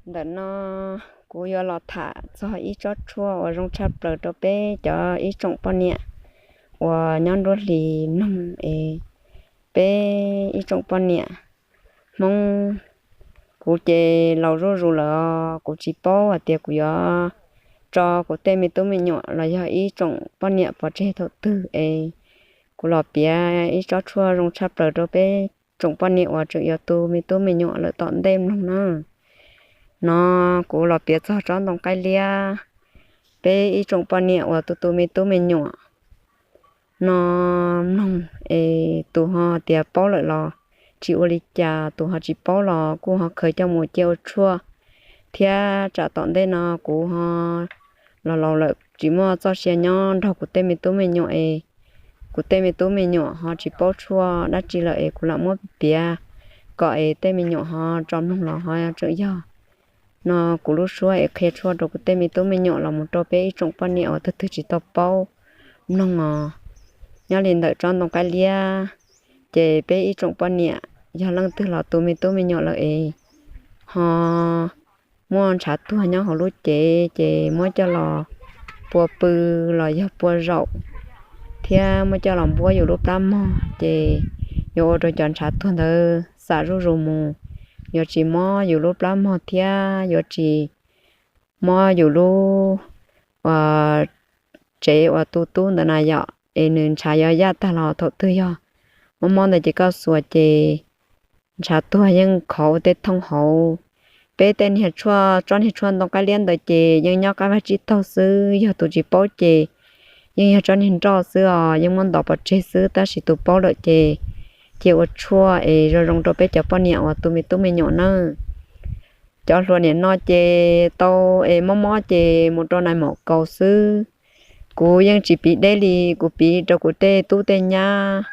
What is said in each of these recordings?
Ntawm no kuv yuav los tham txog ib tsob tshuaj uas zoo tshaj plaws rau peb cov ib tsoom poj niam uas nyob nruab hlis mloog es peb ib tsoom poj niam Hmoob. Kuv ces laus zuj zus lawm, kuv tsis paub hais tias kuv yuav tso kuv tej me tub me nyuam los yog ib tsoom poj niam pov tseg thaum twg es kuv los piav ib tsob tshuaj zoo tshaj plaws rau peb tsoom poj niam uas tseem yuav tu me tub me nyuam lawm tom ntej mloog na. No kuv los piav txog tsob ntoo qaib liab, peb ib tsoom poj niam uas tu tu me tub me nyuam no mloog es tus ho tias paub lawm los tsis ua li cas, tus ho tsis paub los kuj ho khaws coj mus cia ua tshuaj, thiab tsam tom ntej no kuv ho los laus lawm tsis muaj txoj sia nyob nrog kuv tej me tub me nyuam es kuv tej me tub me nyuam ho tsis paub tshuaj dab tsi lawm es kuv lam muab piav kom es tej me nyuam ho tso mloog los ho tseem yog. No kuv lub suab es qhia tshuaj rau kuv tej me tub me nyuam los mus rau peb ib tsoom poj niam uas tus twg tsis tau paub mloog os. Nyob li ntawm tsob ntoo qaib liab, ces peb ib tsoom poj niam yog leej twg los tu me tub me nyuam lawm es ho muaj ntshav tuag nyob hauv lub cev ces muab coj los pua pw los yog pua zaum thiab muab coj los npuab yus lub plab mog ces yuav ua rau cov ntshav tuag ntawd xam zuj zus mus. Yuav tsis mob yus lub plab mog thiab yuav tsis mob yus lub tsev uas tu tub ntawd na yom, es nws ntshav yuav yaj tag los thaum twg yog mob mob ntawd ces koj xuas ces ntshav tuag yeej khov ua tej thooj hauv. Peb tej niag tshuaj, tsob niag tshuaj ntoo qaib liab ntawd ces yeej nyob qab vaj tsib taug xwb, yog tus tsis paub ces yeej yog tsob niag nroj xwb os, yeej muab ntov pov tseg xwb, tab sis tus paub lawm ces cia ua tshuaj es zoo zoo rau peb cov poj niam uas tu me tub me nyuam nawb. Cov hluas nim no ces tau es mob mob ces mus rau nais maum kaus xwb. Kuv yeej tsis piv deb li, kuv piv rau kuv tej tub tej nyab,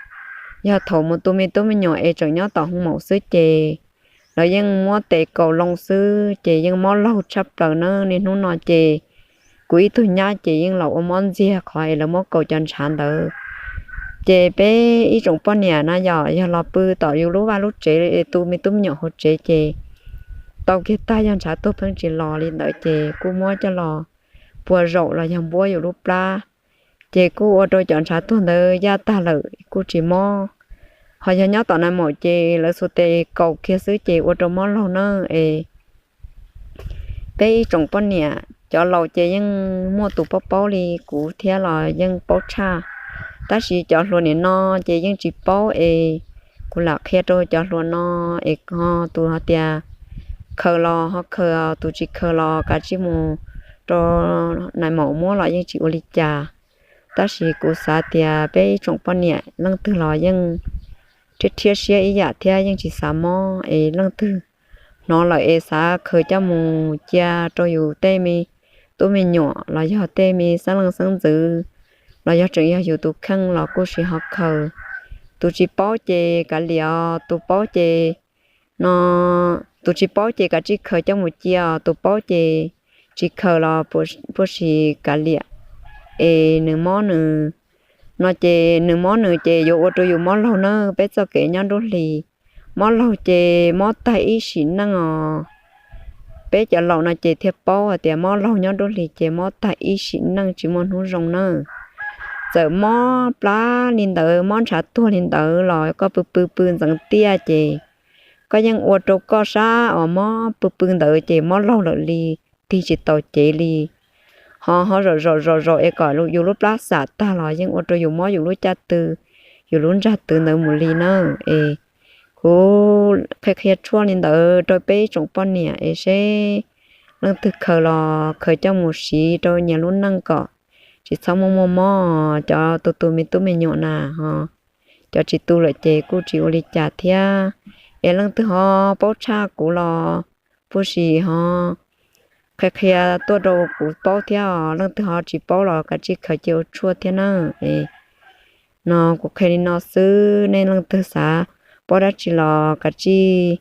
yog thaum mus tu me tub me nyuam es tseem nyob tom hoo maum xwb ces lawv yeej muab tes kaus loo xwb ces yeej mob laug tshaj plaws na. Niaj hnub no ces kuv ib tug nyab ces yeej los ua mob ntxiag qhov es lawv muab kaus cov ntshav ntawd. Ces peb ib tsoom poj niam na yom, yog los pw tom yus lub vaj lub tsev es tu me tub me nyuam hauv tsev ces tau kiag tag yog ntshav tuag pheej tsis los li ntawd ces kuj muab coj los pua zaum los yog npuab yus lub plab, ces kuj ua rau cov ntshav tuag ntawd yaj tag lawm kuj tsis mob. Ho yog nyob tom nais maum ces lawv xuas tes kaus kiag xwb ces ua rau mob laug na. Es peb ib tsoom poj niam cov laus ces yeej muaj tus paub paub li kuv thiab los yeej paub tshaj, tab sis cov hluas nim no ces yeej tsis paub es kuv lam qhia rau cov hluas no es ho tus ho tias khaws los ho khaws, tus tsis khaws los kav tsij mus rau nais maum muab los yeej tsis ua li cas. Tab sis kuv xav tias peb ib tsoom poj niam leej twg los yeej rhiab rhiab siab ib yam thiab yeej tsis xav mob es leej twg hnov lawm es xav khaws coj mus cia rau yus tej me tub me nyuam los yog tej me xeeb leej xeeb ntxwv los yog tseem yog yus tus kheej los kuj sim ho khaws. Tus tsis paub ces kav liam os, tus paub ces no, tus tsis paub ces kav tsij khaws coj mus cia os, tus paub ces tsis khaws los puj sim kav liam es nws mob nws no ces nws mob nws ces yuav ua rau yus mob laug na. Peb txoj kev nyob nruab hlis mob laug ces mob tag ib sim neej os. Peb cov laus no ces thiaj paub hais tias mob laug nyob nruab hlis ces mob tag ib sim neej tsis muaj hnub zoo na. Txawm mob plab li ntawd, mob ntshav tuag li ntawd los koj pw pw pw ntxeev tiaj ces koj yeej ua rau koj sab uas mob pw pw ntawd ces mob laug lawm li, tig tsis tau cev li. Ho ho zaum zaum zaum zaum es kom yus lub plab xam tag los yeej ua rau yus mob yus lub caj tw, yus lub ntsag tw ntawd mus li na. Es kuv qhia qhia tshuaj li ntawd rau peb ib tsoom poj niam es seb leej twg khaws los khaws coj mus siv rau nyias lub neej kom tsis txhob muaj muaj mob. Cov tus tus me tub me nyuam na ho, cov tsis tu lawm ces kuj tsis ua li cas thiab. Es leej twg ho paub tshaj kuv los puj sim ho qhia qhia tuaj rau kuv paub thiab os. Leej twg ho tsis paub los kav tsij khaws cia ua tshuaj thiab na. No kuv qhia li no xwb, nej leej twg xav paub dab tsi los kav tsij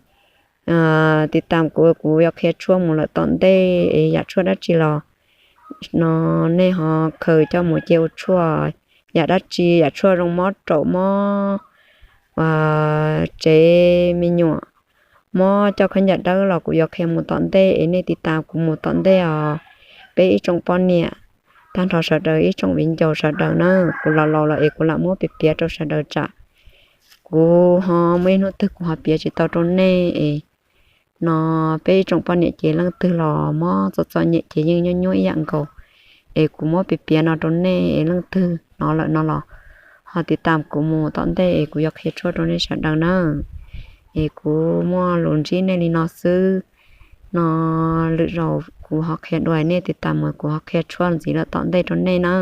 tiv tam kuv, kuv yuav qhia tshuaj mus lawm tom ntej es yam tshuaj dab tsi los no nej ho khaws coj mus cia ua tshuaj. Yam dab tsi, yam tshuaj zoo mob raum mob tsev me nyuam, muab coj khaub ncaws dawb los kuv yuav qhia mus tom ntej es nej tiv tas kuv mus tom ntej os. Peb ib tsoom poj niam, tag nrho sawv daws ib tsoom viv ncaus sawv daws na, kuv los laus los es kuv lam muab piav piav rau sawv daws tsam kuv ho muaj ib hnub twg kuv ho piav tsis tau rau nej es no peb ib tsoom poj niam ces leej twg los mob txom txom nyem ces yeej nyuaj nyuaj ib yam nkaus. Es kuv muab piav piav no rau nej es leej twg hnov lawm no los ho tiv tas kuv mus tom ntej es kuv yuav qhia tshuaj rau nej sawv daws na. Es kuv muaj lus ntsib nej li no xwb no, lwm zaus kuv ho qhia dua nej tiv tas mus kuv ho qhia tshuaj ntxiv lawm tom ntej rau nej na.